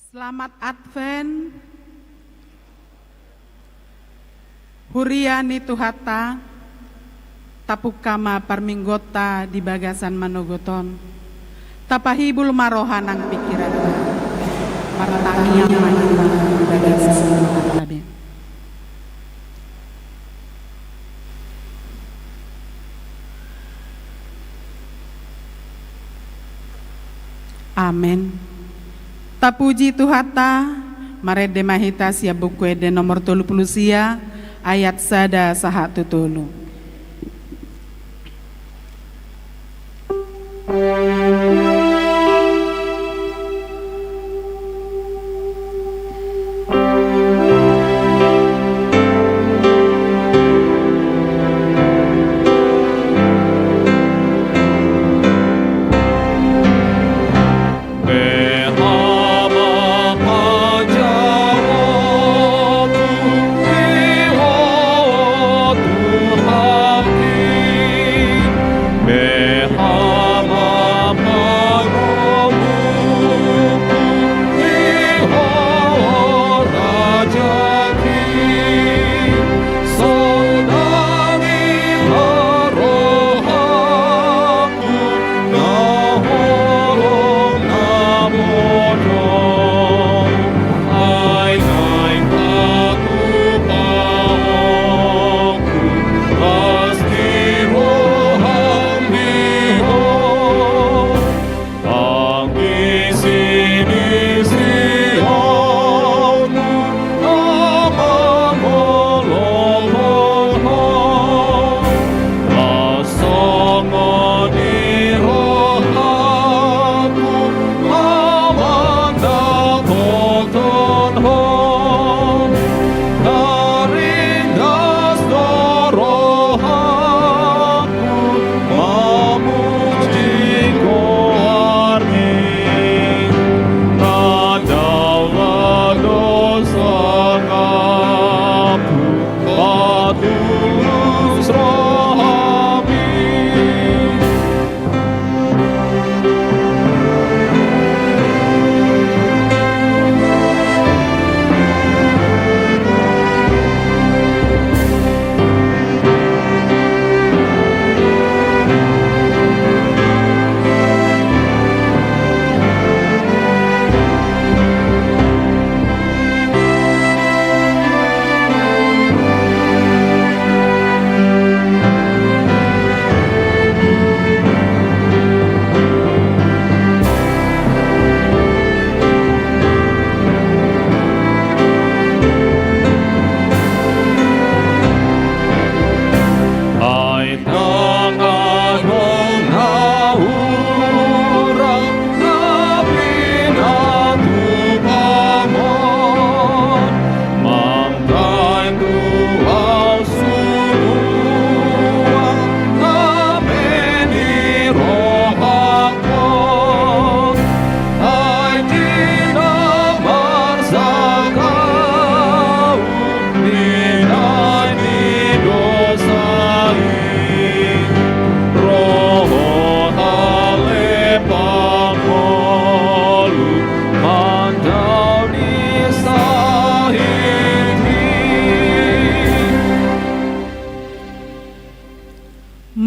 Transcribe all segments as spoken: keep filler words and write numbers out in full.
Selamat Advent, huria ni Tuhanta. Tapungka ma parmingguonta di bagasan manogot on. Tapahibul ma roha nang pingkiranta. Martangiang ma hita di bagasan manogot. Amen. Tapuji Tuhanta, marende ma hita sian Buku Ende nomor tolu pulu sia, ayat sada sahat tu tolu.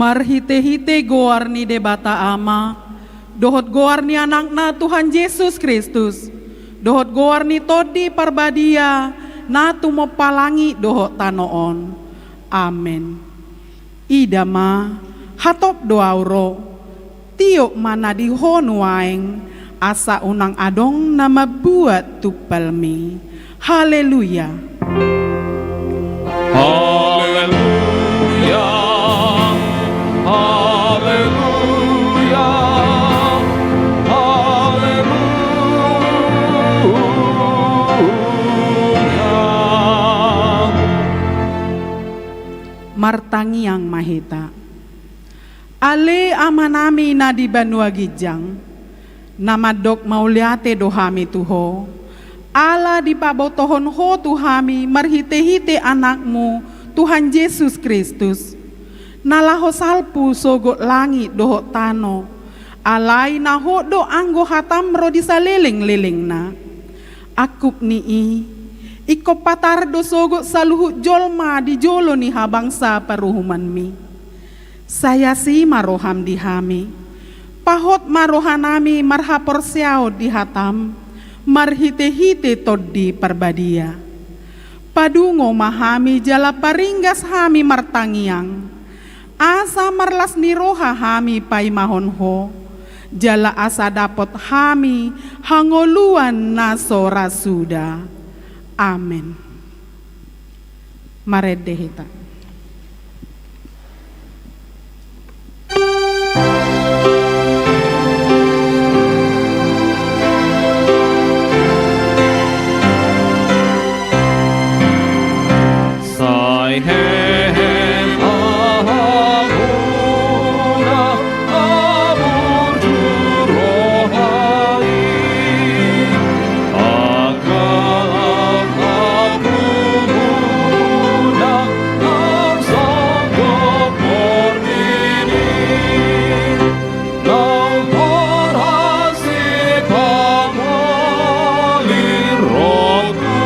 Marhitehite goar ni Debata Ama, dohot goar ni Anakna Tuhan Jesus Kristus, dohot goar ni Tondi Parbadia na tumompa langit dohot tano on. Amen. Ida ma, hatop do ahu ro, tiop ma na di ho nuaeng, asa unang adong na mambuat tumpalmi. Haleluya. Haleluya. Haleluya. Haleluya. Martangiang ma hita. Ale Amanami na di banua ginjang, na mandok mauliate do hami tu Ho, ala dipabotohon Ho tu hami marhitehite Anakmu, Tuhan Jesus Kristus, na laho salpu sogot langit dohot tano, alai na hot do anggo hataM ro di salelenglelengna. Angkup ni i, ingkon patar do sogot saluhut jolma di jolo ni habangsa paruhumanmi. Sai asi ma roham di hami. Pahot ma rohanami marhaporseaon di hatam, marhitehite Tondi Parbadia. Padungo ma hami jala paringgas hami martangiang, asa marlas ni roha hami paimahon Ho, jala asa dapot hami hangoluan na so ra suda. Amen. Marende hita. Sai hehe ma hamuna na burju roha i, angka angka hamuna na sangkap mardiri. Naung parasi pamoli ro tu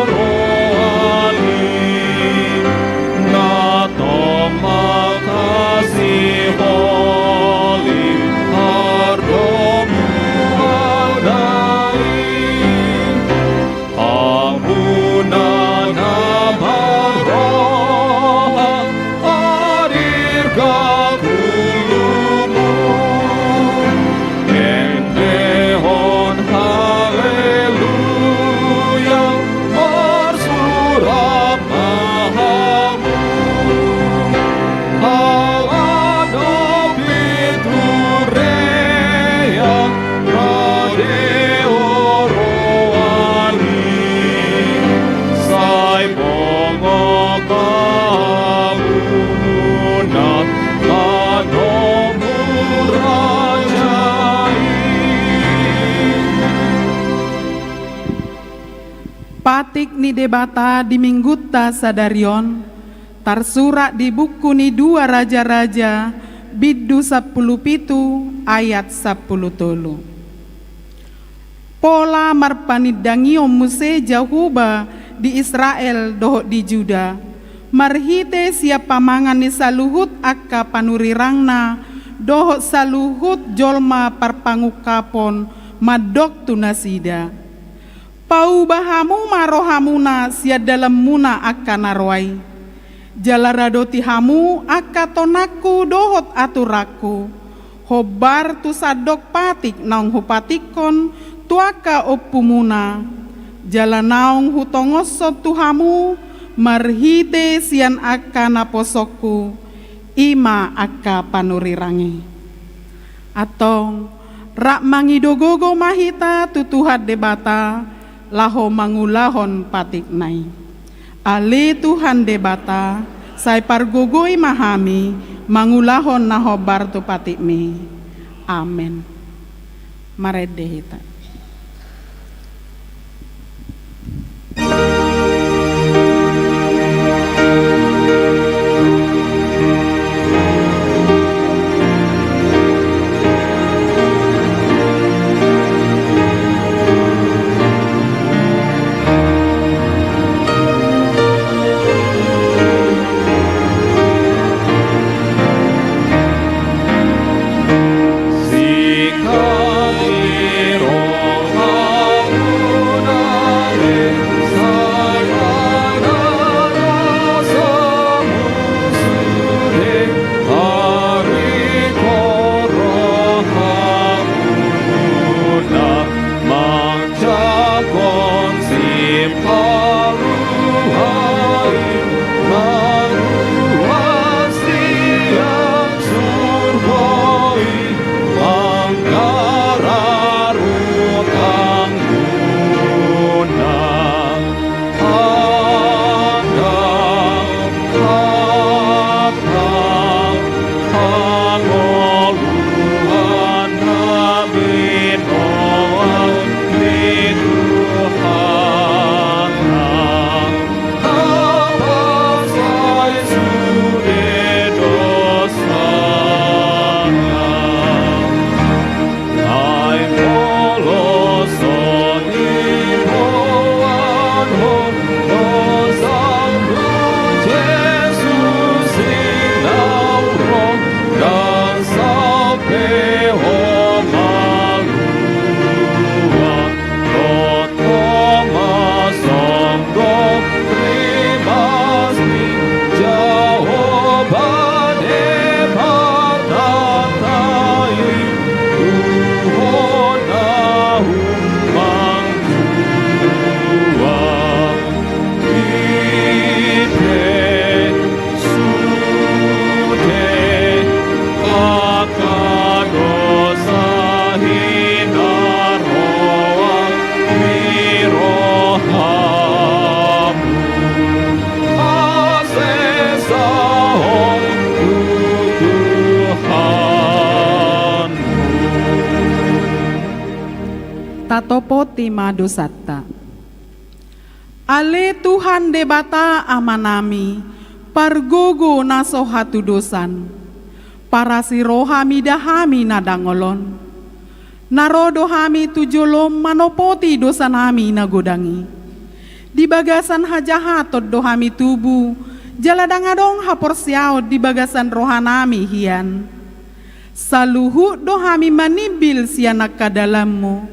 rohani, na tong mangkasiholi pardomuanna i. Hamuna na marroha hadir hangolumu, endehon haleluya, marsurak ma hamu. Ala na pinturea na deo rohani, sai bongot hamuna manomu raja i. Patik ni Debata di Minggunta sadari on, tarsurat di buku ni dua Raja-raja, bindu sampulu pitu, ayat sampulu tolu. Pola marpanindangion muse Jahowa di Israel dohot di Juda, marhite sian pamangan ni saluhut angka panurirangna dohot saluhut jolma parpangungkapon, mandok tu nasida: Pauba hamu ma rohamuna sian dalanmuna angka na roa i. Jala radoti hamu angka tonangku dohot aturanku, hombar tu sandok patik naung hupatikkon tu angka ompumuna, jala naung hutongoshon tu hamu marhite sian angka naposongku, i ma angka panurirang i. Antong, rap mangido gogo ma hita tu Tuhan Debata, laho mangulahon patikna i. Ale Tuhan Debata, sai pargogoi ma hami mangulahon na hombar tu patikmi. Amen. Marende hita. Tima dosanta. Ale Tuhan Debata Amanami, pargogo na so hatudosan, parasi roha mida hami na dangol on. Na ro do hami tu jolom manopoti dosanami na godang i. Di bagasan hajahaton do hami tubu, jala ndang adong haporseaon di bagasan rohanami hian. Saluhut do hami manimbil sian angka dalanmu.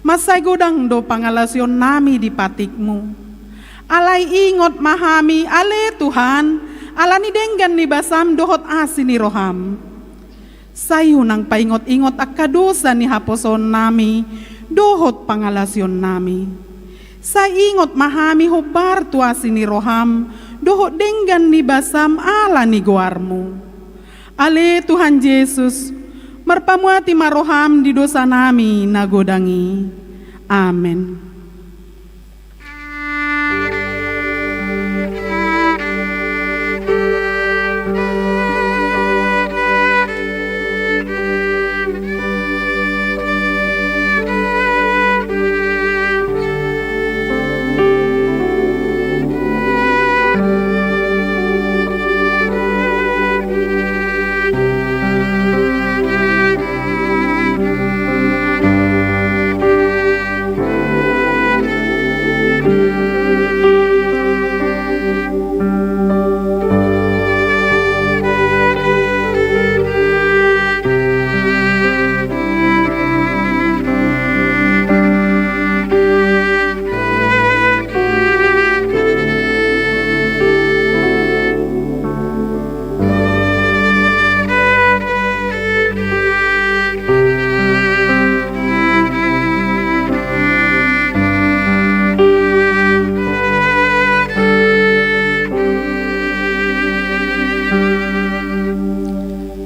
Mansai godang do pangalaosionnami di patikmu. Alai ingot ma hami, ale Tuhan, ala ni denggan ni basam dohot asi ni roham. Sai unang paingot-ingot angka dosa ni haposoonnami dohot pangalaosionnami. Sai ingot ma hami hombar tu asi ni roham dohot denggan ni basam ala ni goarmu. Ale Tuhan Jesus, marpamuati ma roham di dosanami na godang i. Amen.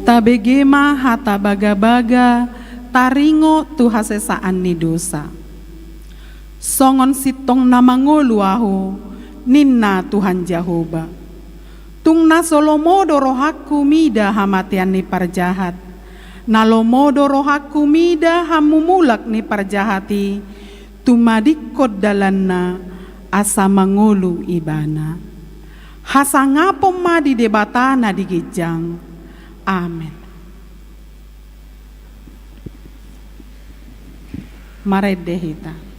Tabege ma hata bagabaga taringot tu hasesaan ni dosa. Songon sintong na mangolu ahu, ninna Tuhan Jahowa. Tung na so lomo do rohangku mida hamatean ni parjahat. Na lomo do rohangku mida hamumulak ni parjahat i, tumadingkon dalanna asa mangolu ibana. Hasangapon ma di Debata na di ginjang. Amen. Marende hita.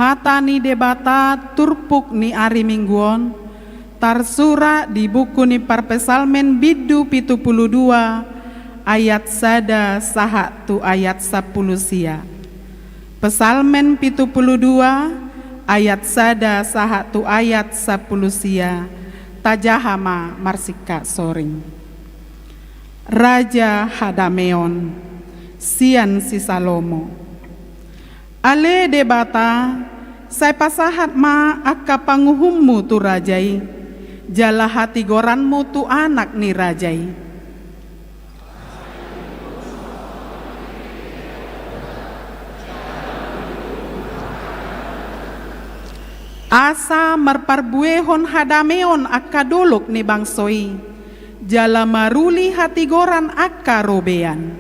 Hata ni Debata turpuk ni ari Minggu on tarsurat di buku ni Parpsalmen bindu pitu pulu dua ayat sada sahat tu ayat sampulu sia. Psalmen pitu pulu dua, ayat sada sahat tu ayat sampulu sia, tajaha ma marsingkat soring. Raja hadameon, sian si Salomo. Ale Debata, sai pasahat ma angka panguhummu tu raja i, jala hatigoranmu tu anak ni raja i. Asa marparbuehon hadameon angka dolok ni bangso i, jala maruli hatigoran angka robean.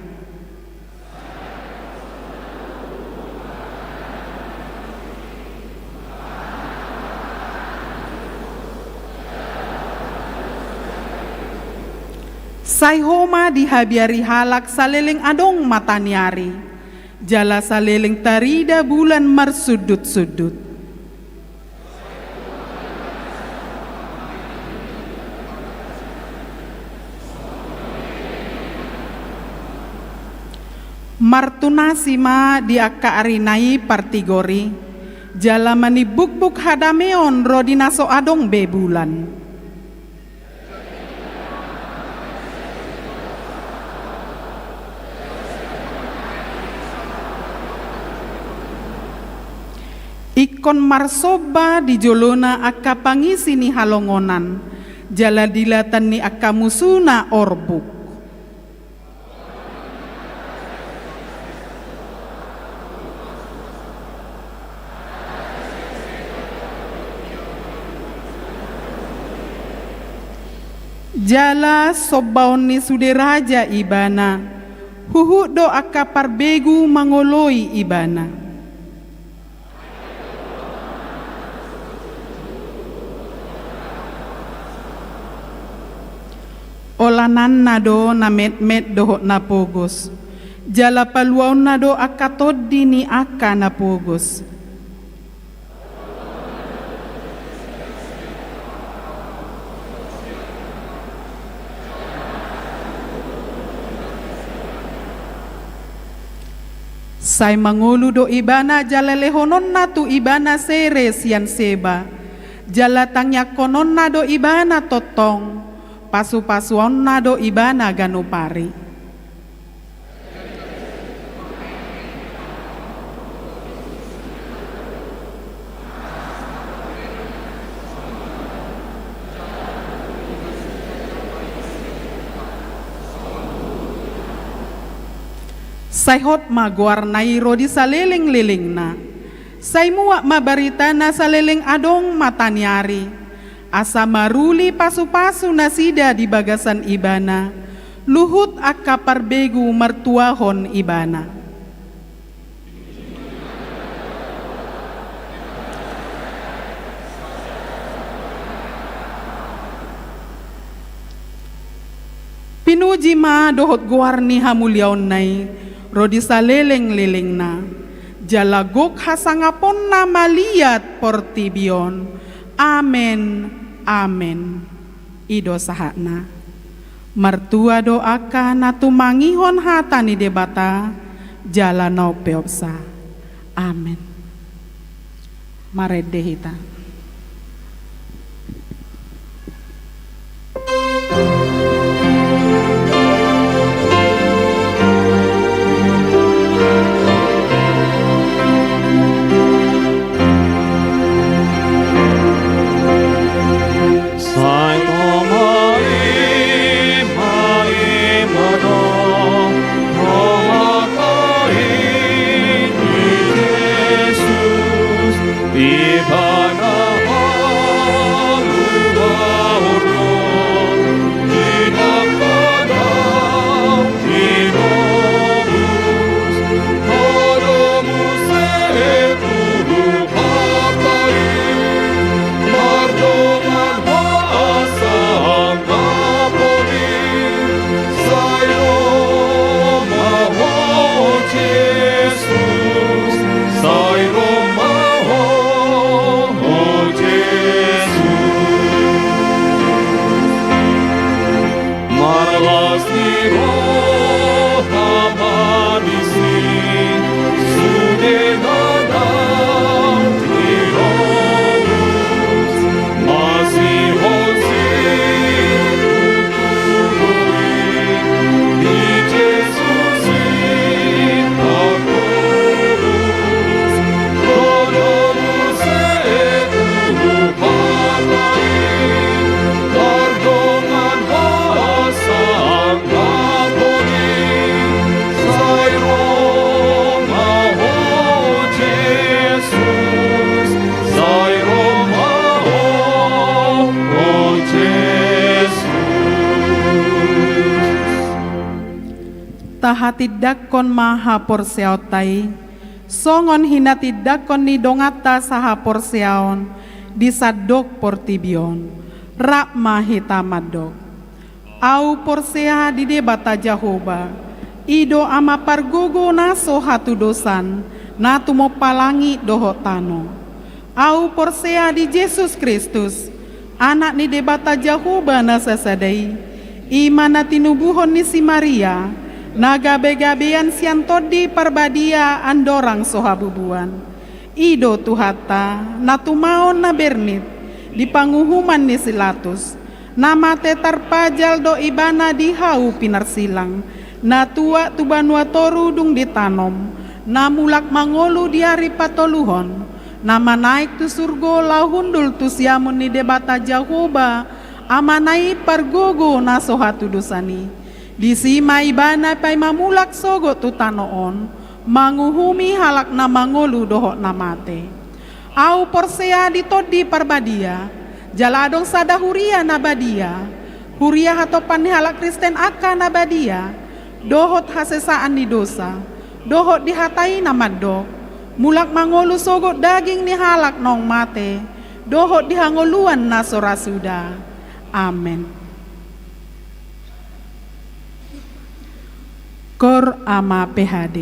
Sai ho ma dihabiari halak saleleng adong mataniari, jala saleleng tarida bulan marsundutsundut. Martunasi ma di angka ari nai partigor i, jala manimbukbuk hadameon ro di na so adong be bulan. Ingkon marsomba di jolona angka pangisi ni halongonan, jala di latan ni angka musuna orbuk. Jala sombaon ni sude raja ibana, huhut do angka parbegu mangoloi ibana. Olananna do na metmet dohot na pogos, jala paluaonna do angka tondi ni angka na pogos. Sai mangolu do ibana jala lehononna tu ibana sere sian Seba, jala tangiangkononna do ibana tongtong, pasupasuonna do ibana ganup ari. Sai hot ma goarna i ro di salelenglelengna. Sai muat ma baritana saleleng adong mataniari, asa maruli pasupasu nasida di bagasan ibana, luhut angka parbegu martuahon ibana. Pinuji ma dohot goar ni hamuliaonna i ro di salelenglelengna, jala gok hasangaponna ma liat portibi on. Amen, amen. I do sahatna. Martua do angka na tumangihon hata ni Debata jala na umpeopsa. Amen. Marende hita. Sai tama i ma i ma na haha i ni Jesus, Ibana Hatindangkon ma haporseaonta i, songon hinatindanghon ni donganta sahaporseaon di sandok portibi on. Rap ma hita mandok. Ahu porsea di Debata Jahowa, i do Ama pargogo na so hatudosan, na tumompa langit dohot tano. Ahu porsea di Jesus Kristus, Anak ni Debata Jahowa na sasada i, i ma na tinubuhon ni si Maria, na gabegabean sian Tondi Parbadia andorang so habubuan. I do Tuhanta, na tumaon na bernit di panguhuman ni si Latus, na mate tarpajal do Ibana di hau pinarsilang, na tuat tu banua toru dung ditanom, na mulak mangolu di ari patoluhon, na manaek tu surgo laho hundul tu siamun ni Debata Jahowa, Amana i pargogo na so hatudosan i. Disi ma Ibana paima mulak sogot tu tano on, manguhumi halak na mangolu dohot na mate. Ahu porsea di Tondi Parbadia, jala adong sada huria na badia, huria hatopan ni halak Kristen angka na badia, dohot hasesaan ni dosa, dohot di hata i na mandok, mulak mangolu sogot daging ni halak naung mate, dohot di hangoluan na so ra suda. Amen. Cor Ama P H D.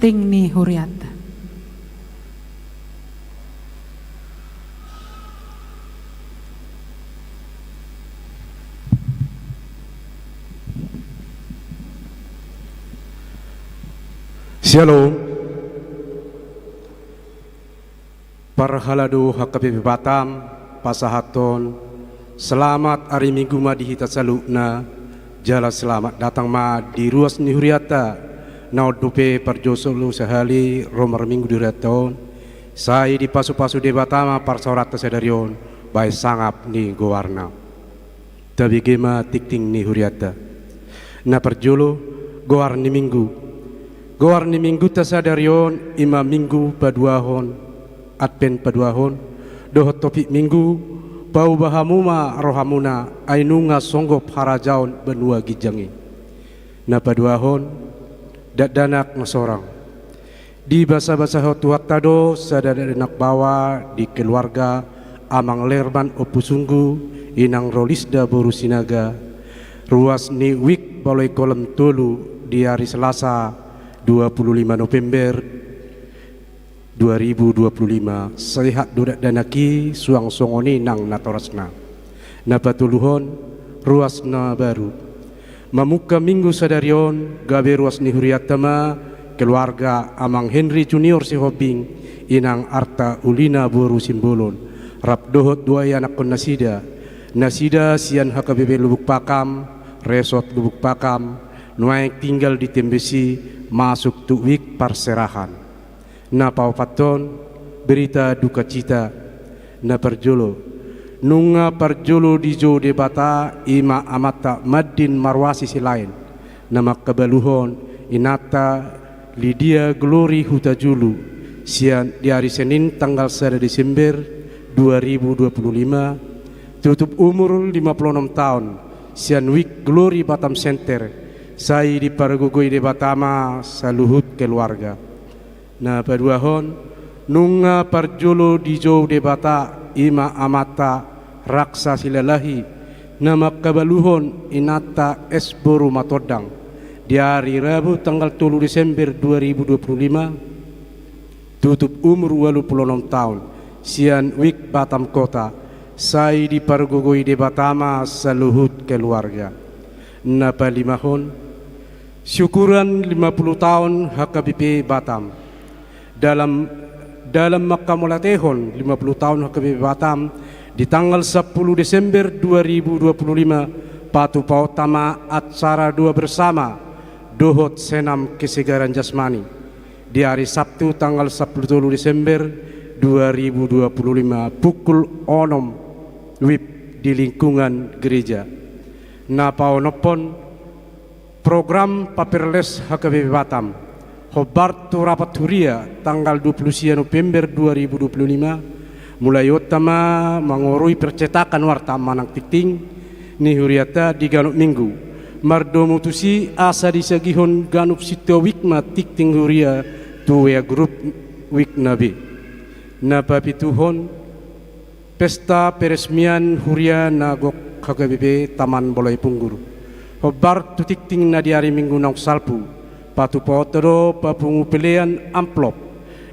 Tingting ni hurianta. Syalom. Parhalado H K B P Batam, pasahathon selamat ari Minggu ma di hita saluhutna, jala selamat datang ma di ruas ni hurianta, na on dope parjolo sahali ro marminggu di hurianta on, sai dipasupasu Debata ma parsaoranta sadari on, bahen sangap ni goarna. Tabege ma tingting ni hurianta. Na parjolo, goar ni Minggu. Goar ni Minggunta sadari on, i ma Minggu paduahon, Advent paduahon, dohot topik Minggu, pauba hamu ma rohamuna, ai nunga songgop harajaon banua ginjang i. Na paduahon, dakdanak na sorang. Dibasabasahon Tuhanta do sada dakdanak baoa di keluarga Amang Lerman Ompu Sunggu, Inang Rolisda boru Sinaga, ruas ni wijk Baloi Kolom tolu di ari Selasa dua puluh lima November dua ribu dua puluh lima, sehat do dakdanak i suang songon i nang natorasna. Na patoluhon, ruas na baru. Mamungka Minggu sadari on, gabe ruas ni hurianta ma keluarga Amang Henry Junior Sihombing, Inang Arta Ulina boru Simbolon, rap dohot dua ianakhon nasida, nasida sian H K B P Lubuk Pakam, Resort Lubuk Pakam, nuaeng tinggal di Tembesi, masuk tu wijk parserahan. Na paopathon, berita dukacita. Na parjolo, nunga parjolo dijou Debata, i ma amanta Mandin Maruasi Silaen, na mangkabaluhon inanta Lydia Glory Hutajulu, sian di ari Senin tanggal sada Desember dua ribu dua puluh lima, tutup umur lima puluh onom taon, sian wijk Glory Batam Center, sai dipargogoi Debata ma saluhut keluarga. Na paduahon, nunga parjolo dijou Debata, i ma amanta Raksa Silalahi, na mangkabaluhon inanta S boru Matondang, di ari Rabu tanggal tolu Desember dua ribu dua puluh lima, tutup umur ualu puluh onom taon, sian wijk Batam Kota, sai dipargogoi Debata ma saluhut keluarga. Na palimahon, syukuran lima puluh taon H K B P Batam. Dalam, dalam mangkamauliatehon lima puluh taon H K B P Batam, di tanggal sampulu Desember dua ribu dua puluh lima, patupaonta ma acara doa bersama dohot senam kesegaran jasmani, di ari Sabtu tanggal sampulu tolu Desember dua ribu dua puluh lima, pukul onom wib di lingkungan gereja. Na paonomhon, program Paperless H K B P Batam, hombar tu rapat huria tanggal dua puluh sia November dua ribu dua puluh lima, mulaionta ma mangorui percetakan warta manang tingting ni hurianta di ganup Minggu. Mardomu tusi asa disagihon ganup sintua wijk ma tingting huria tu WA grup wijk na be. Na papituhon, pesta peresmian huria na gok H K B P Taman Baloi Punggur. Hombar tu tingting na di ari Minggu naung salpu, patupaonta do papungu pelean amplop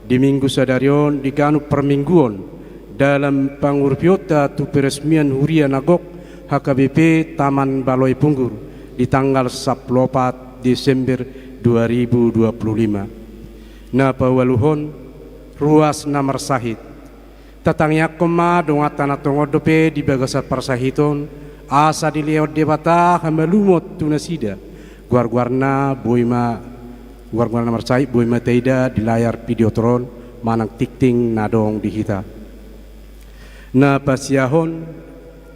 di Minggu sadari on di ganup parmingguon, dalam pangurupionta tu peresmian huria na gok H K B P Taman Baloi Punggur di tanggal sampulu opat Desember dua ribu dua puluh lima. Na paualuhon, ruas na marsahit. Tatangiangkon ma donganta na tongon dope di bagasan parsahiton, asa dilehon Debata hamalumon tu nasida. Goargoarna boi ma, goargoarna marsahit boi ma taida di layar videotor on manang tingting na adong di hita. Na pasiahon,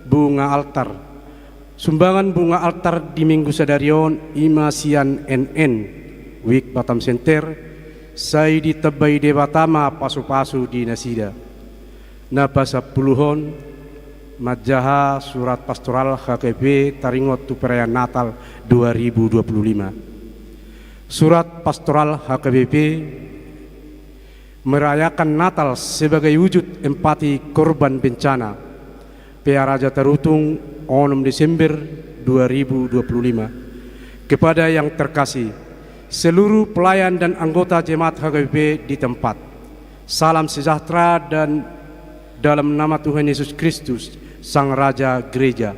bunga altar. Sumbangan bunga altar di Minggu sadari on i ma sian N N, wijk Batam Center, sai ditambai Debata ma pasupasu di nasida. Na pasampuluhon, manjaha surat pastoral H K B P taringot tu perayaan Natal dua ribu dua puluh lima. Surat pastoral H K B P merayakan Natal sebagai wujud empati korban bencana Pearaja Tarutung, onom Desember dua ribu dua puluh lima. Kepada yang terkasih, Seluruh pelayan dan anggota jemaat H K B P di tempat. Salam sejahtera dan dalam nama Tuhan Yesus Kristus, Sang Raja Gereja.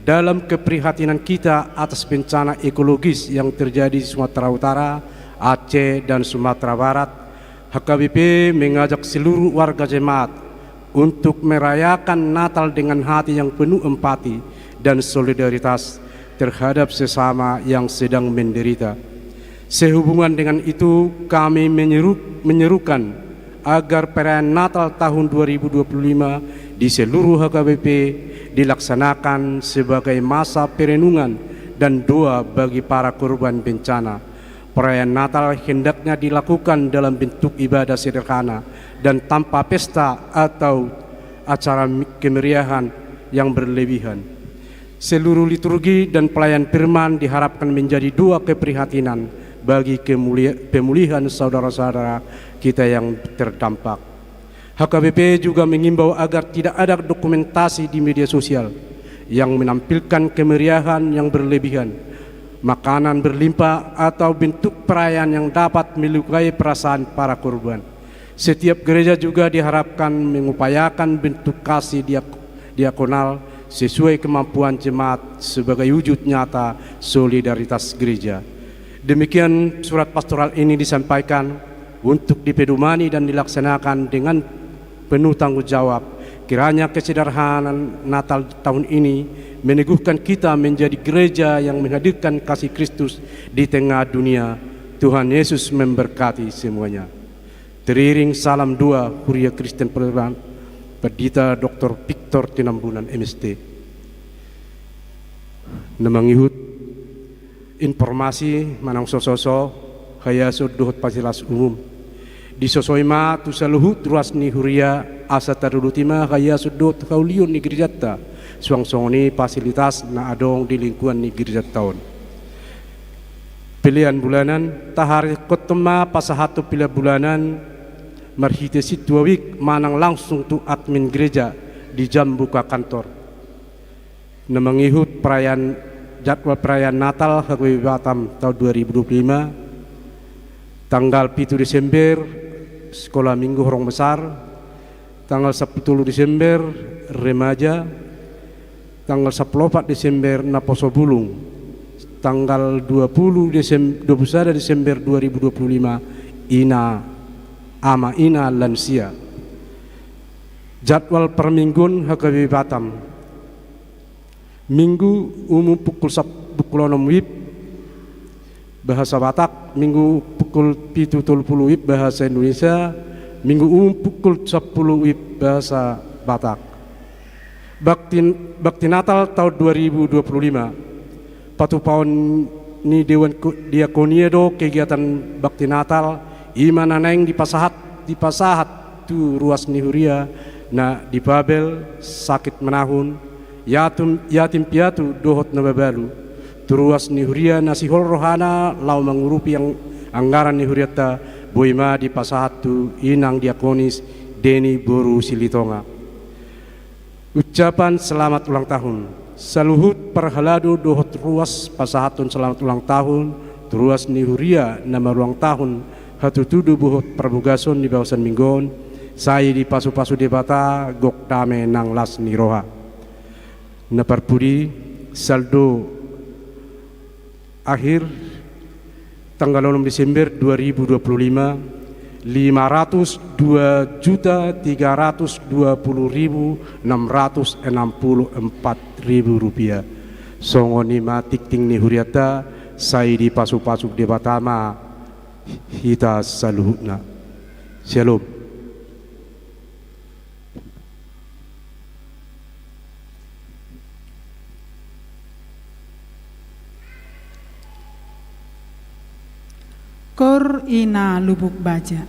Dalam keprihatinan kita atas bencana ekologis yang terjadi di Sumatera Utara, Aceh, dan Sumatera Barat, H K B P mengajak seluruh warga jemaat untuk merayakan Natal dengan hati yang penuh empati dan solidaritas terhadap sesama yang sedang menderita. Sehubungan dengan itu, kami menyeru-, menyerukan agar perayaan Natal tahun dua ribu dua puluh lima di seluruh H K B P dilaksanakan sebagai masa perenungan dan doa bagi para korban bencana. Perayaan Natal hendaknya dilakukan dalam bentuk ibadah sederhana dan tanpa pesta atau acara mi-, kemeriahan yang berlebihan. Seluruh liturgi dan pelayan firman diharapkan menjadi doa keprihatinan bagi kemulia-, pemulihan saudara-saudara kita yang terdampak. H K B P juga mengimbau agar tidak ada dokumentasi di media sosial yang menampilkan kemeriahan yang berlebihan, makanan berlimpah, atau bentuk perayaan yang dapat melukai perasaan para korban. Setiap gereja juga diharapkan mengupayakan bentuk kasih diak-, diakonal sesuai kemampuan jemaat sebagai wujud nyata solidaritas gereja. Demikian surat pastoral ini disampaikan untuk dipedomani dan dilaksanakan dengan penuh tanggung jawab. Kiranya kesederhanaan Natal tahun ini meneguhkan kita menjadi gereja yang menghadirkan kasih Kristus di tengah dunia. Tuhan Yesus memberkati semuanya. Teriring salam doa Huria Kristen Protestan, Pandita Doktor Victor Tinambunan, M S T. Na mangihut informasi manang sososo, hahiason dohot parjelas umum. Disosoi ma tu saluhut ruas ni huria asa tardodoti ma hahiason dohot haulion ni gerejanta, suang songon i fasilitas na adong di lingkungan ni gerejanta on. Pelean bulanan, taharihon ma pasahathon pelean bulanan marhite sintua wijk manang langsung tu admin gereja di jam buka kantor. Na mangihut perayaan, jadwal perayaan Natal H K B P Batam tahun dua ribu dua puluh lima, tanggal pitu Desember, Sekolah Minggu Horong Besar, tanggal sampulu tolu Desember, Remaja, tanggal sampulu opat Desember, Naposo Bulung, tanggal dua puluh Desem-, dua puluh sada Desember dua ribu dua puluh lima, ina, ama ina lansia. Jadwal parmingguon H K B P Batam. Minggu umum pukul sap-, pukul onom wib, bahasa Batak, Minggu pukul pitu tolu pulu wib, bahasa Indonesia, Minggu umum pukul sampulu wib, bahasa Batak. Bakti, Bakti Natal tahun dua ribu dua puluh lima. Patupaon ni Dewan Ko-, Diakonia do kegiatan Bakti Natal, i ma na naeng dipasahat, dipasahat tu ruas ni huria na difabel, sakit manahun, yatim, yatim piatu dohot na mabalu. Tu ruas ni huria na sihol rohana laho mangurupi ang-, anggaran ni hurianta, boi ma dipasahat tu inang diakonis Deni boru Silitonga. Ucapan selamat ulang tahun. Saluhut parhalado dohot ruas pasahathon selamat ulang tahun tu ruas ni huria na marulang tahun, hatutudo dohot parbogason di bagasan minggu on, sai dipasupasu Debata gok dame nang las ni roha. Na parpudi, saldo akhir tanggal onom Desember dua ribu dua puluh lima, lima ratus dua juta tiga ratus dua puluh ribu enam ratus enam puluh empat ribu rupiah. Songon i ma tingting ni hurianta, sai dipasupasu Debata ma hita saluhutna. Syalom. Kor ina lubuk baja.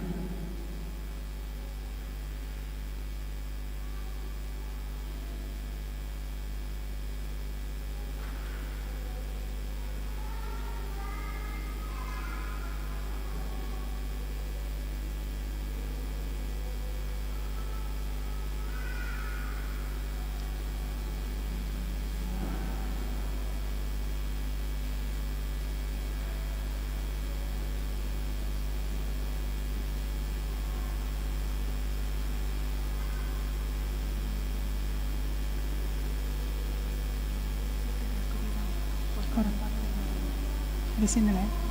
Di sini, Nek.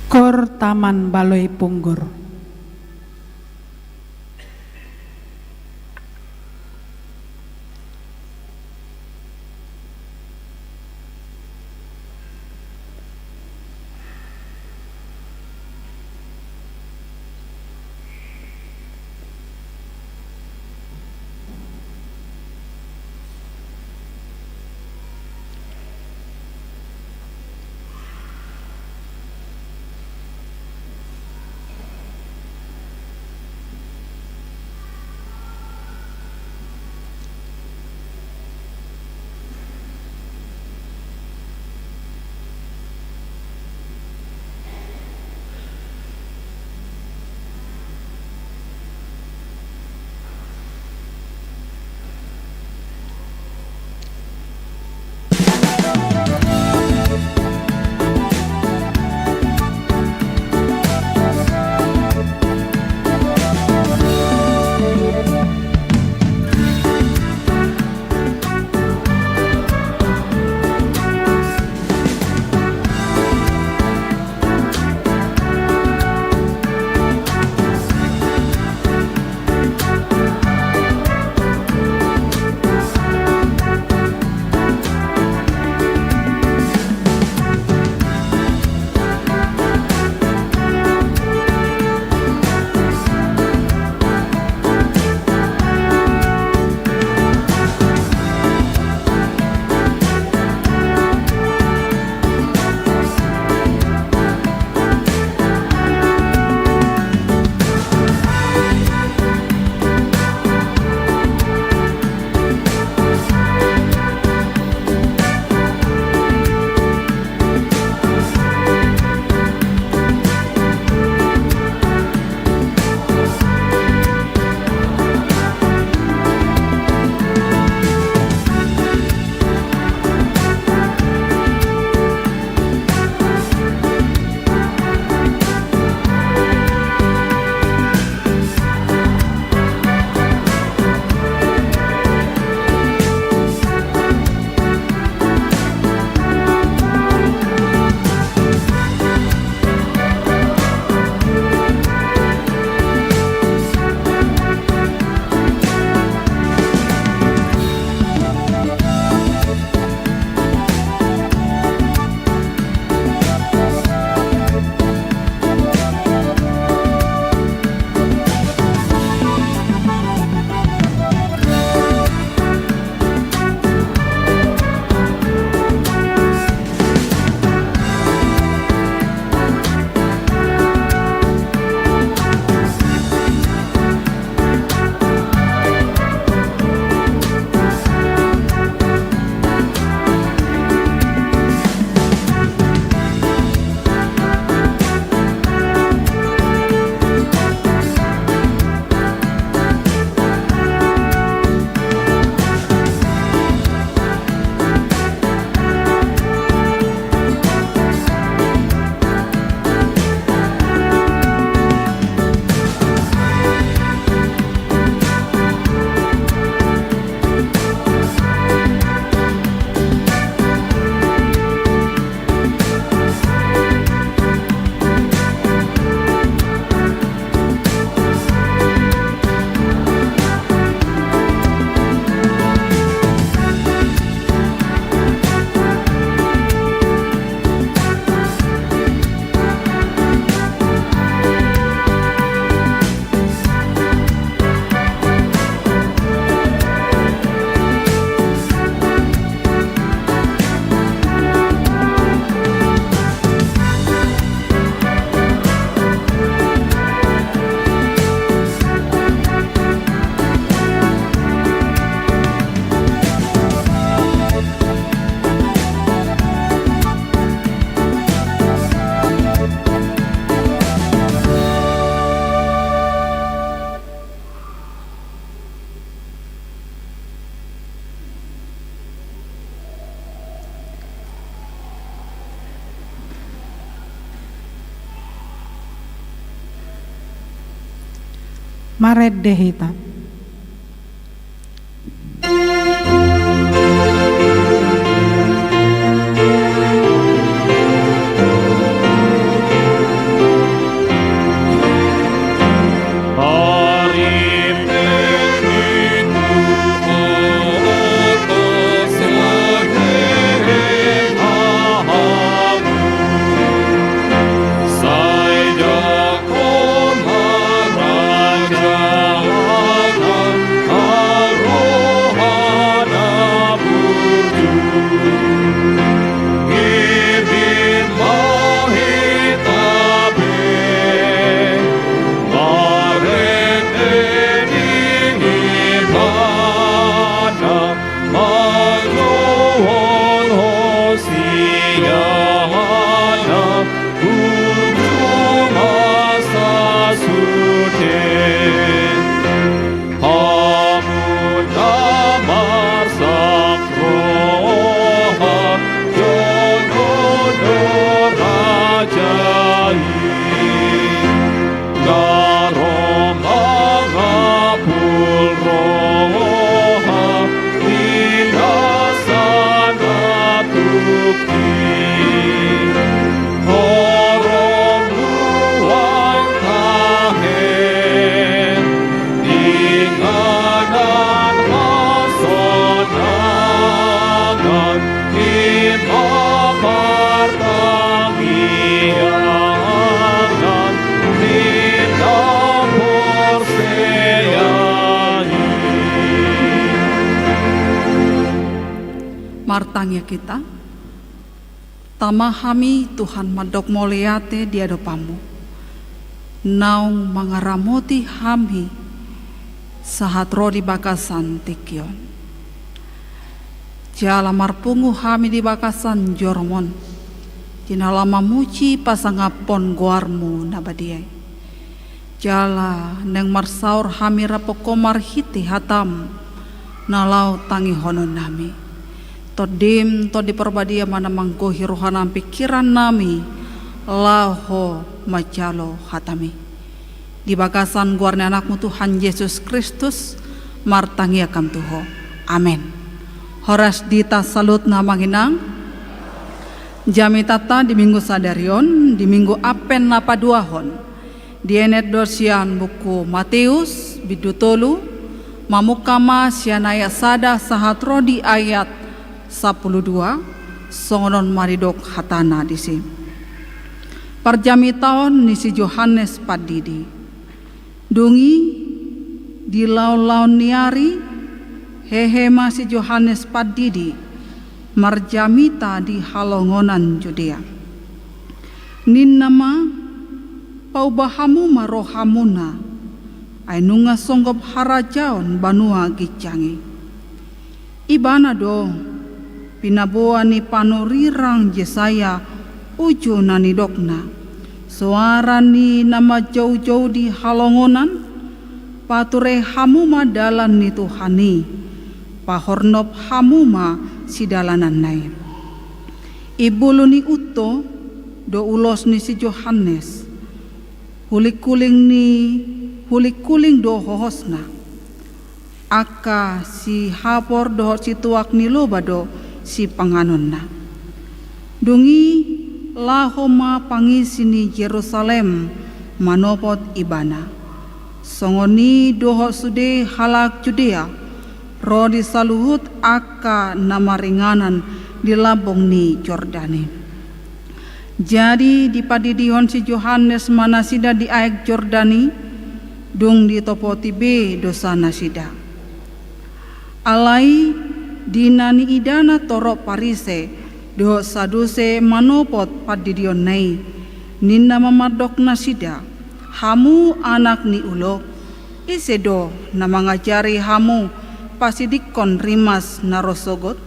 Kor taman baloi punggor. Marende hita. Martangiang hita. Tama, hami Tuhan mandok mauliate di adopanMu, naung mangaramoti hami sahat ro di bagasan tingki on. Jala marpungu hami di bagasan joroMon, di na laho mamuji pasangaphon goarMu na badia i. Jala naeng marsaor hami rap Ho marhite hataM na laho tangihononnami. TondiM, Tondi Parbadia ma na manggohi rohanami, pingkirannami, laho manjalo hataMi. Di bagasan goar ni AnakMu Tuhan Jesus Kristus, martangiang hami tu Ho. Amen. Horas di hita saluhutna, Amang Inang. Jamitanta di Minggu sadari on, di Minggu Advent na paduahon, dienet do sian buku Mateus, bindu tolu, mamungka ma sian ayat sada sahat ro di ayat sampulu dua, songon on ma didok hatana disi. Parjamitaon ni si Johannes Pandidi. Dung i, di laonlaon ni ari, hehe ma si Johannes Pandidi marjamita di halongonan Judea. Ninna ma: Pauba hamu ma rohamuna, ai nunga songgop harajaon banua ginjang i. Ibana do pinaboa ni panurirang Jesaya uju na nidokna: Soara ni na manjoujou di halongonan, pature hamu ma dalan ni Tuhan i, pahornop hamu ma sidalananna i. Imbulu ni unto do ulos ni si Johannes, hulinghuling ni hulinghuling do hohosna. Angka sihapor dohot situak ni loba do sipanganonna. Dung i, laho ma pangisi ni Jerusalem manopot Ibana. Songon i dohot sude halak Judea, ro di saluhut angka na maringanan di lambung ni Jordan i. Jadi dipandidihon si Johannes ma nasida di aek Jordan i, dung ditopoti be dosanasida. Alai di na niidana torop Parise dohot Saduse manopot pandidionna i, ninna ma mandok nasida: Hamu anak ni ulok, ise do na mangajari hamu pasidingkon rimas na ro sogot?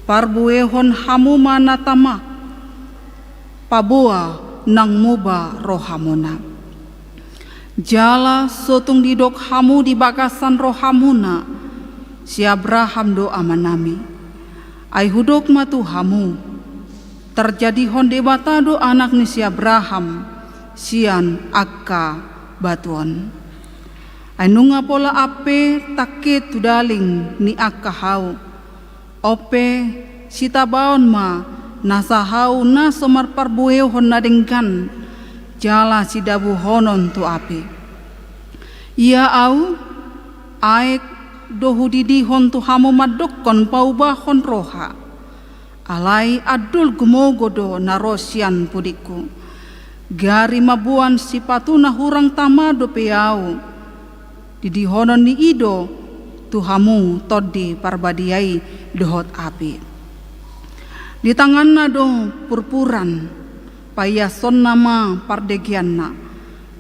Parbuehon hamu ma na tama, paboa nang muba rohamuna. Jala so tung didok hamu di bagasan rohamuna: Si Abraham do amanami. Ai hudok ma tu hamu: Tarjadihon Debata do anak ni si Abraham sian angka batu on. Ai nunga pola ampe tangke tu daling ni angka hau. On pe, sitabaon ma nasa hau na so marparbuehon na denggan, jala sidabuhonon tu api. Ia au, aek do hudidihon tu hamu mandokkon paubahon roha. Alai andul gumogo do na ro sian pudingku. Gari mamboan sipatu na hurang tama dope au. Didihonon ni i do tu hamu Tondi Parbadia i dohot api. Di tanganna do purpuran, paiasonna ma pardegeanna,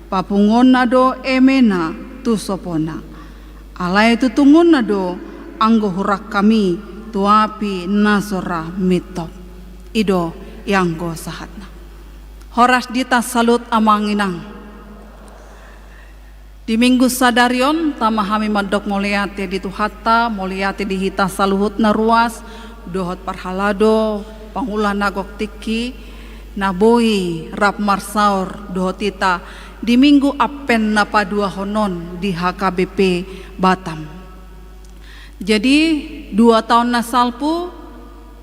papunguonna do emena tu sopona. Alai tutungonna do anggo hurang hami tu api na so ra mintop. I do i anggo sahatna. Horas di hita saluhut amang inang. Di minggu sadari on, tama hami mandok mauliate di Tuhanta, mauliate di hita saluhutna ruas, dohot parhalado, pangula na gok tingki, na boi rap marsaor dohot hita di minggu Advent na paduahon on di H K B P Batam. Jadi, dua taon na salpu,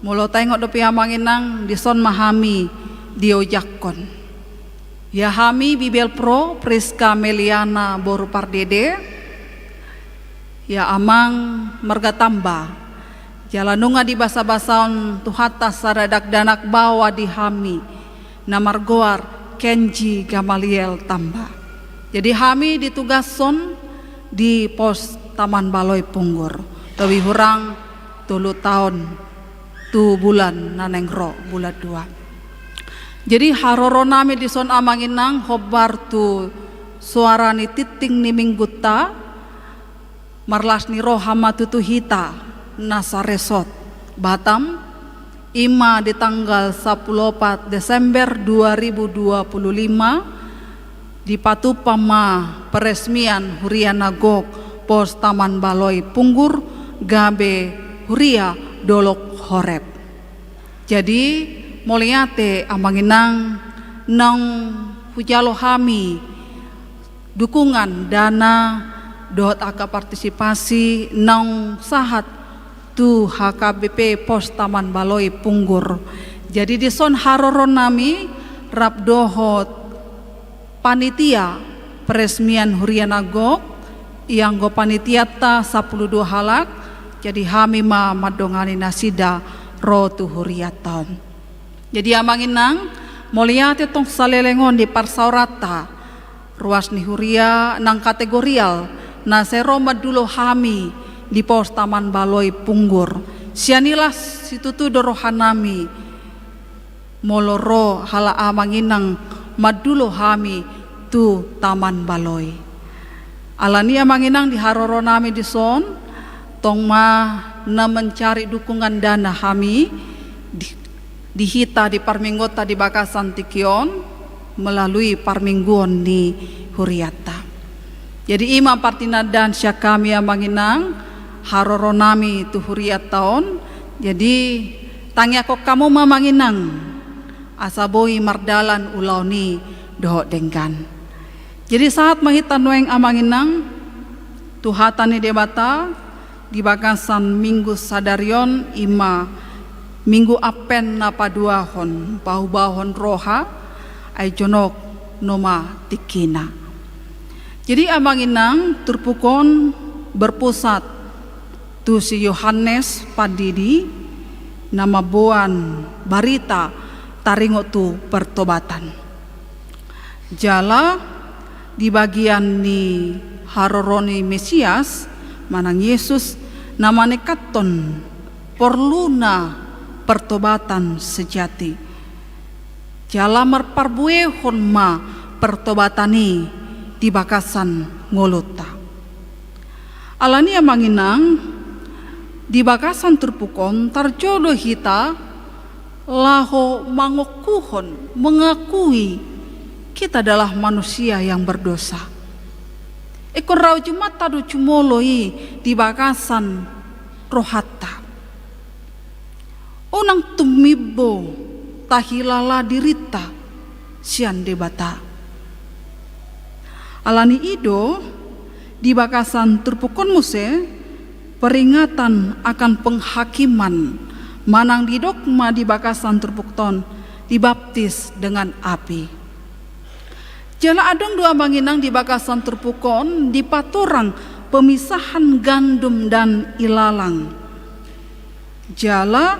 molo taingot dope amang inang, dison ma hami diojakkon. Ia hami Bibelvrouw Priska Meliana boru Pardede, ia amang marga Tamba, jala nunga dibasabasahon Tuhanta sada dakdanak baoa di hami, na margoar Kenji Gamaliel Tamba. Jadi hami ditugashon di pos Taman Baloi Punggur. Tobi hurang tolu taon tu bulan na naeng ro, bulan dua. Jadi haroro nami dison amang inang hombar tu soara ni tingting ni minggunta, marlas ni roha ma tutu hita na saresort Batam, i ma di tanggal sampulu opat Desember dua ribu dua puluh lima, dipatupa ma peresmian huria na gok pos Taman Baloi Punggur gabe huria Dolok Horeb. Jadi, mauliate amang inang, naung hujalo hami dukungan dana dohot angka partisipasi naung sahat tu H K B P Pos Taman Baloi Punggur. Jadi dison haroro nami rap dohot panitia peresmian huria na gok, i anggo panitianta sampulu dua halak, jadi hami ma mandongani nasida ro tu hurianta on. Jadi amang inang, mauliate tong saleleng on di parsaoranta, ruas ni huria nang kategorial, na sai ro mandulo hami di pos Taman Baloi Punggur. Sian i las situtu do roha nami, molo ro halak amang inang mandulo hami tu Taman Baloi. Alani amang inang di haroro nami dison, tong ma na mencari dukungan dana hami di, di hita di parmingguonta di bagasan tingki on melalui parmingguon ni hurianta. Jadi i ma partinandaan sian hami amang inang, haroro nami tu hurianta on. Jadi tangiangkon hamu ma amang inang, asa boi mardalan ulaon i dohot denggan. Jadi sahat ma hita nuaeng amang inang tu hata ni Debata di bagasan minggu sadari on, i ma minggu Advent na paduahon, paubahon roha, ai jonok noma tingkina. Jadi amang inang, turpuk on berpusat tu si Yohanes Pandidi na mamboan barita taringot tu pertobatan. Jala di bagian ni haroro ni Mesias manang Yesus na manekathon porluna pertobatan sejati. Jala marparbuehon ma pertobatan i di bagasan ngolunta. Alani amang inang, di bagasan turpuk on tarjou do hita laho mangokuhon, mengakui kita adalah manusia yang berdosa. Ingkon rau jumanta do jumolo i di bagasan rohanta. Unang tumimbo tahilala dirinta sian Debata. Alani i do, Di bagasan turpuk on muse peringatan akan penghakiman, manang didok ma di bagasan turpuk on, dibaptis dengan api. Jala adong do amang inang di bagasan turpuk on dipatorang pemisahan gandum dan ilalang. Jala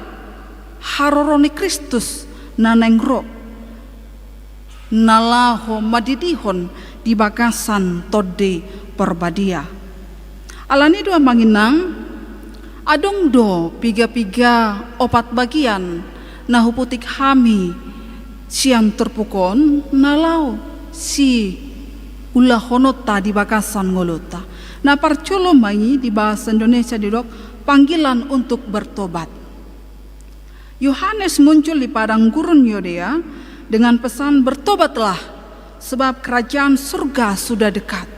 haroro ni Kristus na naeng ro, na laho mandidihon di bagasan Tondi Parbadia. Alani do amang inang, adong do piga-piga opat bagian na huputik hami sian turpuk on na laho siulahononta di bagasan ngolunta. Na parjolo ma i di bahasa Indonesia didok panggilan untuk bertobat. Yohanes muncul di padang gurun Yudea dengan pesan, "Bertobatlah, sebab kerajaan surga sudah dekat."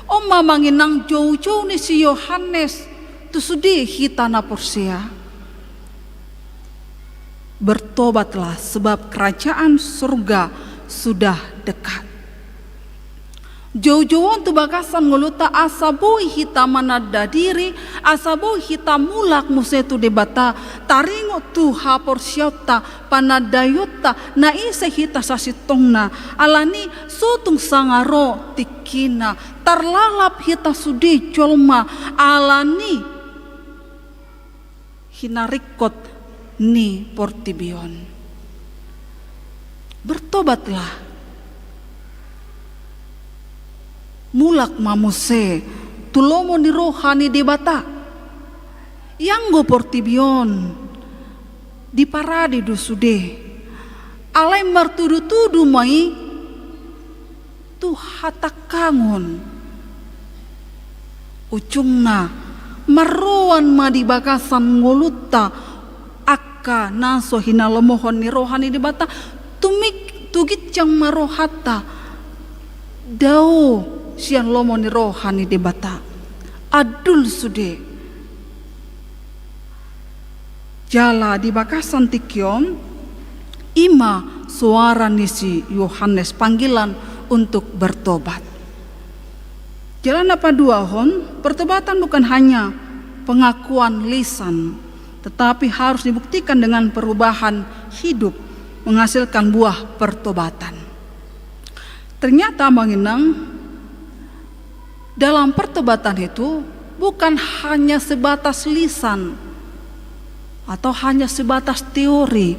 On ma amang inang joujou ni si Yohanes tu sude hita na porsea. "Bertobatlah, sebab kerajaan surga sudah dekat." Joujou on tu bagasan ngolunta asa boi hita mananda diri, asa boi hita mulak muse tu Debata, taringot tu haporseaonta, panandaionta, na ise hita sasintongna, alani so tung sanga ro tingkina, tarlalap hita sude jolma, alani hinaringkot ni portibi on. Bertobatlah. Mulak ma muse tu lomo ni roha ni Debata. Ianggo portibi on diparade do sude. Alai martudu-tudu ma i tu hatangkangon. Ujungna, marroan ma di bagasan ngolunta angka na so hinalomohon ni roha ni Debata, tumik-, tu ginjang ma rohanta dao sian lomo ni roha ni Debata. Andul sude. Jala di bagasan tingki on, i ma soara ni si Yohanes, panggilan untuk bertobat. Jala na paduahon, pertobatan bukan hanya pengakuan lisan, tetapi harus dibuktikan dengan perubahan hidup, menghasilkan buah pertobatan. Ternyata amang inang, dalam pertobatan itu bukan hanya sebatas lisan atau hanya sebatas teori.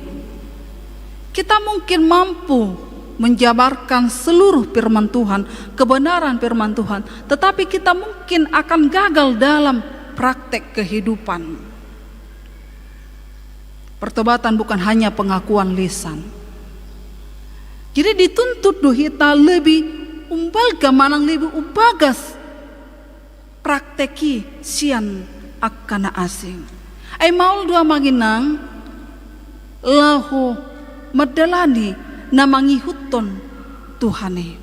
Kita mungkin mampu menjabarkan seluruh firman Tuhan, kebenaran firman Tuhan, tetapi kita mungkin akan gagal dalam praktek kehidupan. Pertobatan bukan hanya pengakuan lisan. Jadi dituntut do hita lebih umbalga manang lebih umbagas praktek i sian angka na asing. Ai maol do amang inang laho mandalani na mangihuthon Tuhan i.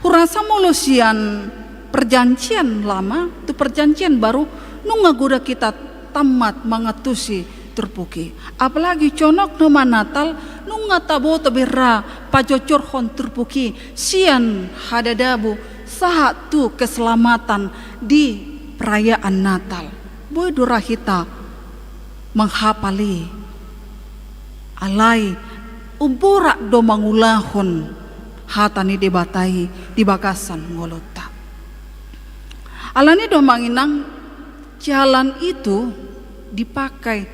Hurasa molo sian Perjanjian Lama tu Perjanjian Baru, nunga godang hita tamat mangantusi turpuk i. Apalagi jonok nama Natal, nunga taboto be ra pajojorhon turpuk i sian hadadabu sahat tu keselamatan di perayaan Natal. Boi do ra hita manghapal i. Alai umborat do mangulahon hata ni Debata i di bagasan ngolunta. Alani do amang inang, jalan itu dipakai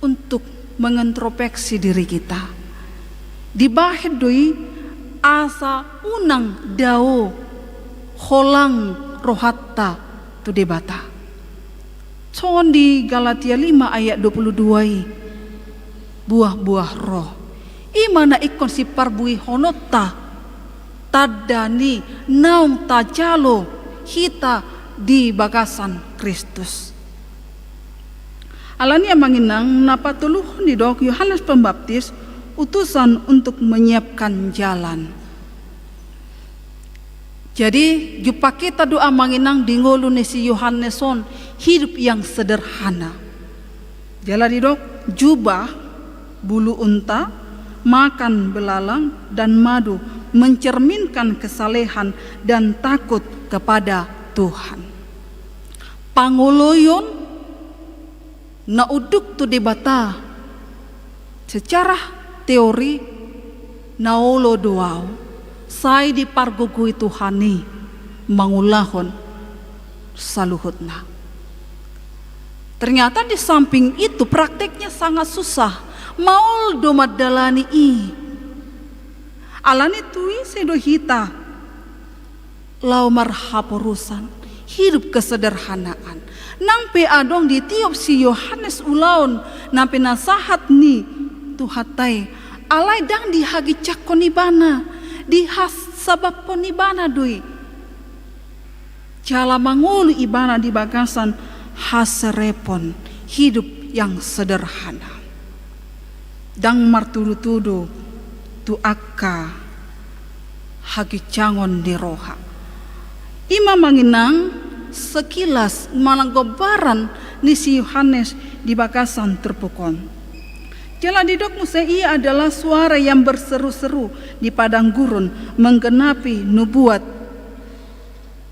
untuk mengintrospeksi diri kita. Dibahen do i asa unang dao holang rohanta tu Debata. Songon di Galatia lima ayat dua puluh dua i, buah-buah roh. I ma na ingkon siparbuehononta tanda ni naung tajalo hita di bagasan Kristus. Alani amang inang, na patoluhon didok Yohanes Pembaptis utusan untuk menyiapkan jalan. Jadi jumpa hita do amang inang di ngolu ni si Yohanes on, hidup yang sederhana. Jala didok, jubah bulu unta, makan belalang dan madu, mencerminkan kesalehan dan takut kepada Tuhan. Pangoloion na unduk tu Debata secara teori na olo do au, sai dipargogoi Tuhan i mangulahon saluhutna. Ternyata di samping itu prakteknya sangat susah, maol do mandalani i. Alani tu i sai do hita laho marhaporusan, hidup kesederhanaan. Nang pe adong ditiop si Yohanes ulaon na pinasahat ni Tuhanta i, alai ndang dihaginjangkon ibana, dihasabamhon ibana do i. Jala mangolu ibana di bagasan haserepon, hidup yang sederhana. Ndang martudutudu tu angka haginjangon ni roha. I ma amang inang sekilas manang gombaran ni si Yohanes di bagasan turpuk on. Jala didok muse ia adalah suara yang berseru-seru di padang gurun menggenapi nubuat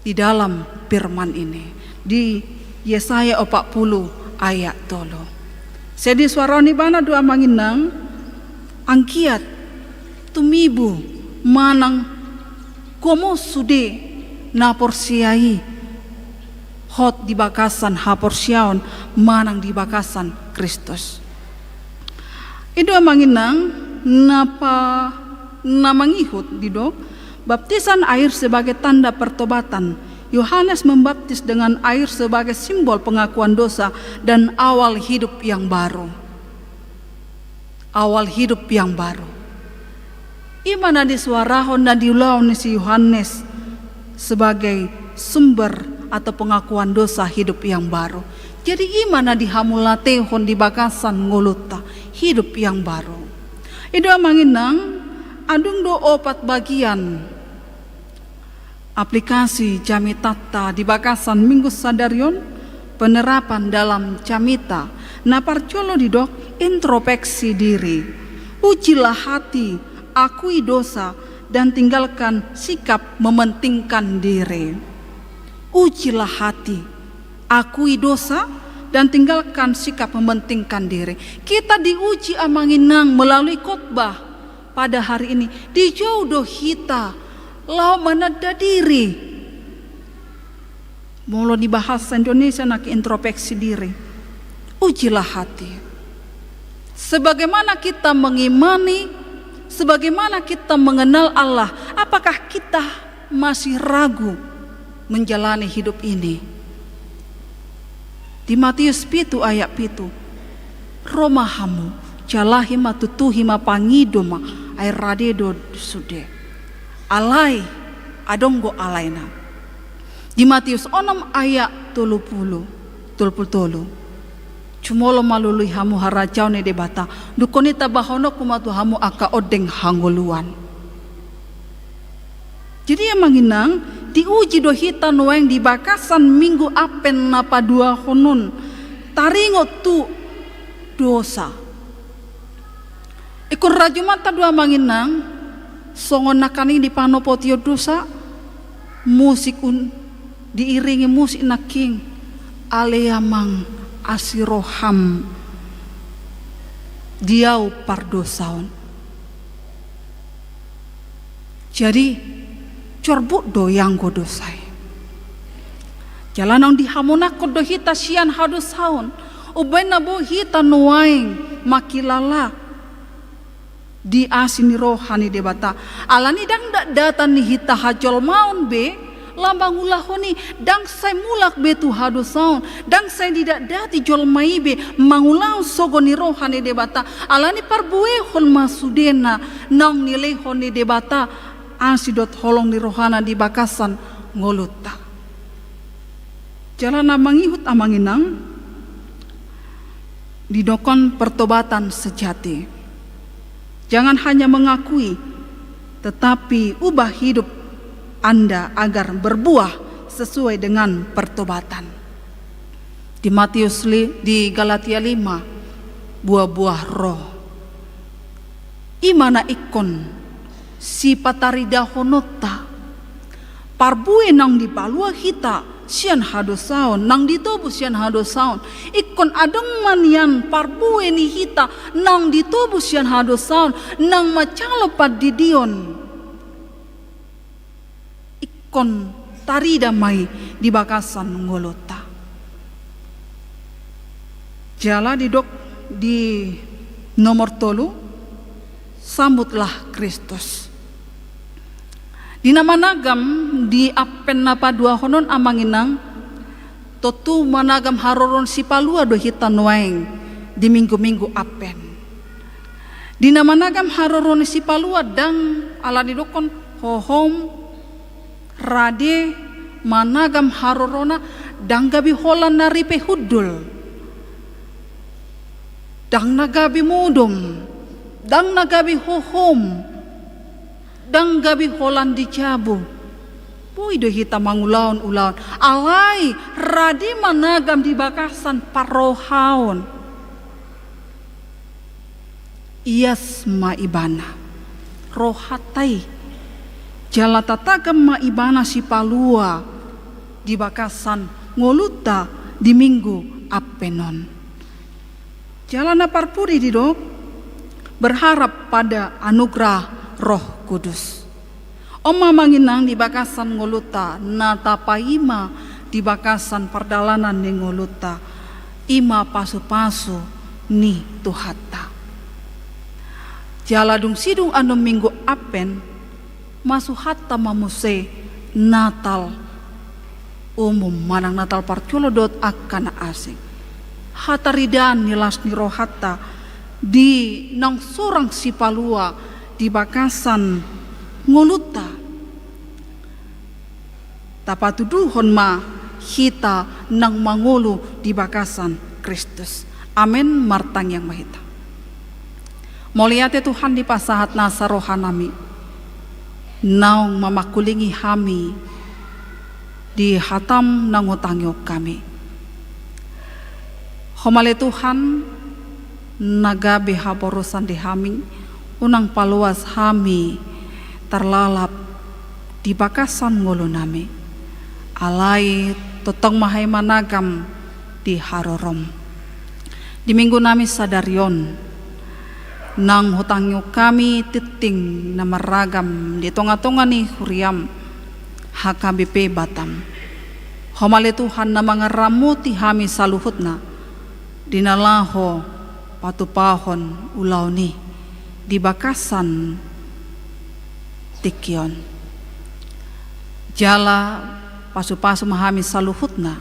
di dalam firman ini di Yesaya opat pulu ayat tolu. Sai disuarahon ibana do amang inang, anggiat tumibu manang gomo sude na porsea i hot di bagasan haporseaon manang di bagasan Kristus. I do amang inang na pa-, na mangihut didok, baptisan air sebagai tanda pertobatan. Yohanes membaptis dengan air sebagai simbol pengakuan dosa dan awal hidup yang baru. Awal hidup yang baru. I ma na disuarahon na diulahon ni si Yohanes sebagai sumber atau pengakuan dosa hidup yang baru. Jadi i ma na dihamulatehon di bagasan ngolunta, hidup yang baru. I do amang inang, adong do opat bagian aplikasi jamitanta di bagasan Minggu sadari on, penerapan dalam jamita. Na parjolo didok introspeksi diri. Ujilah hati, akui dosa, dan tinggalkan sikap mementingkan diri. Ujilah hati, akui dosa, dan tinggalkan sikap mementingkan diri. Kita diuji amang inang melalui khotbah pada hari ini. Dijou do hita laho mananda diri. Molo di bahasa Indonesia nangkin introspeksi diri. Ujilah hati. Sebagaimana kita mengimani, sebagaimana kita mengenal Allah, apakah kita masih ragu menjalani hidup ini? Di Matius pitu ayat pitu, ro ma hamu, jalahi ma, tutuhi ma, pangido ma, ai rade do sude. Alai, adong do alaina. Di Matius onom ayat tolu pulu, tolu pulu tolu. Jumolo ma lului hamu harajaon ni Debata, dungkon i tambahononku ma tu hamu angka ondeng hangoluan. Jadi amang inang, diuji do hita nuaeng di bagasan Minggu Advent na paduahon on, taringot tu dosa. Ingkon rajumanta do amang inang, songon nangkaning di panopotion dosa, musik un-, diiringi musik nangkin, ale amang asi roham di au pardosa on. Jadi, jorbut do ianggo dosa i. Jala naung dihamonangkon do hita sian hadosaon, umbaen na boi hita nuaeng mangkilala di asi ni roha ni Debata. Alani ndang datdatan ni hita hajolmaon be, laho mangulahon i, ndang sai mulak be tu hadosaon, ndang sai didatdati jolma i be mangulahon sogo ni roha ni Debata, alani parbuehon ma sudena naung nilehon ni Debata asi dohot holong ni rohana di bagasan ngolunta. Jala na mangihut amang inang, didokkon pertobatan sejati. Jangan hanya mengakui, tetapi ubah hidup Anda agar berbuah sesuai dengan pertobatan. Di Matius li-, di Galatia lima, buah-buah roh. I ma na ingkon sipataridahononta. Parbue naung dipalua hita sian hadosaon, naung ditobu sian hadosaon. Ingkon adong ma nian parbue ni hita naung ditobu sian hadosaon, naung manjalo pandidion. Ingkon tarida ma i di bagasan ngolunta. Jala didok di nomor tolu, sambutlah Kristus. Di na managam di Advent na paduahon on, amang inang, tontu managam haroro ni Sipalua do hita nuaeng di minggu-minggu Advent. Di na managam haroro ni Sipalua ndang ala didokkon hohom, rade, managam harorona, ndang gabe holan na ripe hundul, ndang na gabe modom, ndang na gabe hohom, ndang gabe holan di jabu. Boi do hita mangulahon ulaon, alai rade managam di bagasan parrohaon. Ias ma ibana rohanta i. Jala tatagam ma ibana Sipalua di bagasan ngolunta di minggu Advent on. Jala na parpudi didok, berharap pada anugerah Roh Kudus. On ma, amang inang, di bagasan ngolunta na tapaima di bagasan pardalanan ni ngolunta, i ma pasu-pasu ni Tuhanta. Jala dung sidung annon minggu Advent, masuhanta ma muse Natal umum manang Natal parjolo dohot angka na asing. Hataridaan ni las ni rohanta di naung surang Sipalua di bagasan ngolunta. Tapatuduhon ma hita naung mangolu di bagasan Kristus. Amen. Martangiang ma hita. Mauliate Tuhan di pasahat nasa rohanami, naung mamangkulingi hami di hatam naung hutangihon hami. Ho ma ale Tuhan, na gabe haporusan di hami, unang paloas hami tarlalap di bagasan ngolunami. Alai tongtong ma hami managam di harorom. Di minggunami sadari on, naung hutangihon hami tingting na marragam di tonga-tonga ni huriam, H K B P Batam. Ho ma ale Tuhan na mangaramoti hami saluhutna, di na laho patupahon ulaon i di bagasan tingki on. Jala pasu-pasu ma hami saluhutna,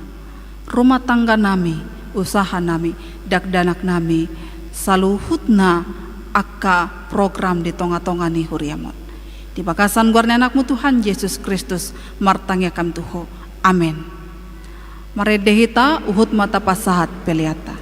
rumah tangganami, usahanami, dakdanaknami, saluhutna angka program di tonga-tonga ni huriam on. Di bagasan goar ni Anakmu Tuhan Jesus Kristus, martangiang hami tu Ho. Amen. Marende hita, huhut ma tapasahat peleanta.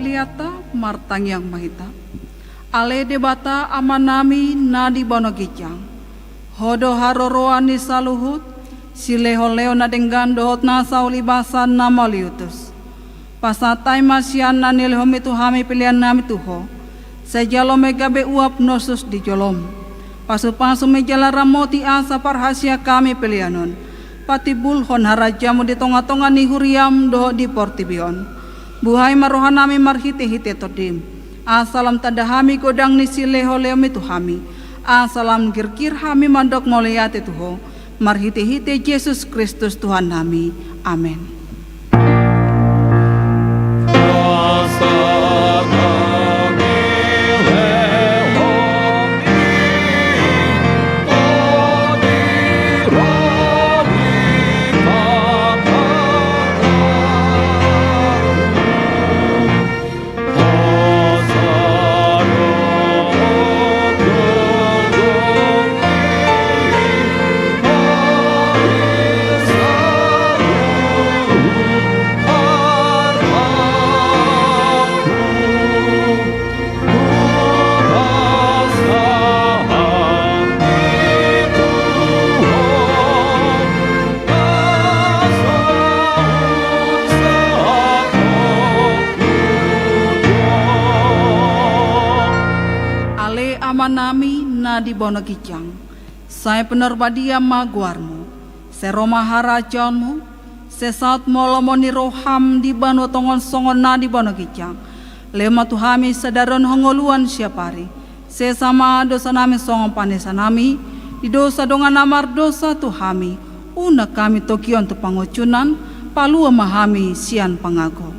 Hita martangiang ma hita. Ale Debata Amanami na di banua ginjang, Ho do haroroan ni saluhut, silehonlehon na denggan dohot nasa ulibasan na mauliutus. Pasahat hami ma sian na nilehonMi tu hami peleannami tu Ho, sai jalo ma i gabe uap na hushus di joloM. Pasupasu ma i jala ramoti asa parhaseang hami pelean on patimbulhon harajaonMu di tongatonga ni huriaM dohot di portibi on. Buhai ma rohanami marhitehite TondiM, asa lam tanda hami godang ni silehonlehonMi tu hami, asa lam girgir hami mandok mauliate tu Ho, marhitehite Jesus Kristus Tuhannami. Amen. Ale Amanami na di banua ginjang, sai pinarbadia ma goarMu. Sai ro ma harajaonMu. Sai saut ma lomo ni rohaM di banua tonga on songon na di banua ginjang. Lehon ma tu hami sadari on hangoluan siapari. Sesa ma dosanami songon panesanami di dosa dongan na mardosa tu hami. Unang hami togihon tu pangunjunan. Palua ma hami sian pangago.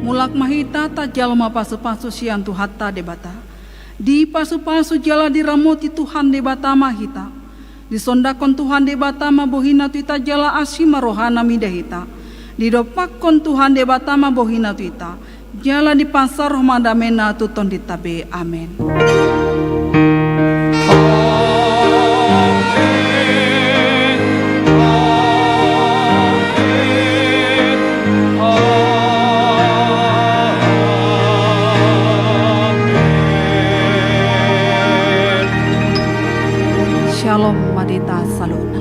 Mulak ma hita, tajalo ma pasupasu sian Tuhanta Debata. Dipasupasu jala diramoti Tuhan Debata ma hita. Disondangkon Tuhan Debata ma bohiNa tu hita jala asi ma rohaNa mida hita. Didompakkon Tuhan Debata ma bohiNa tu hita, jala dipasaor ma dameNa tu tondinta be. Amen. Shalom ma di hita saluhutna.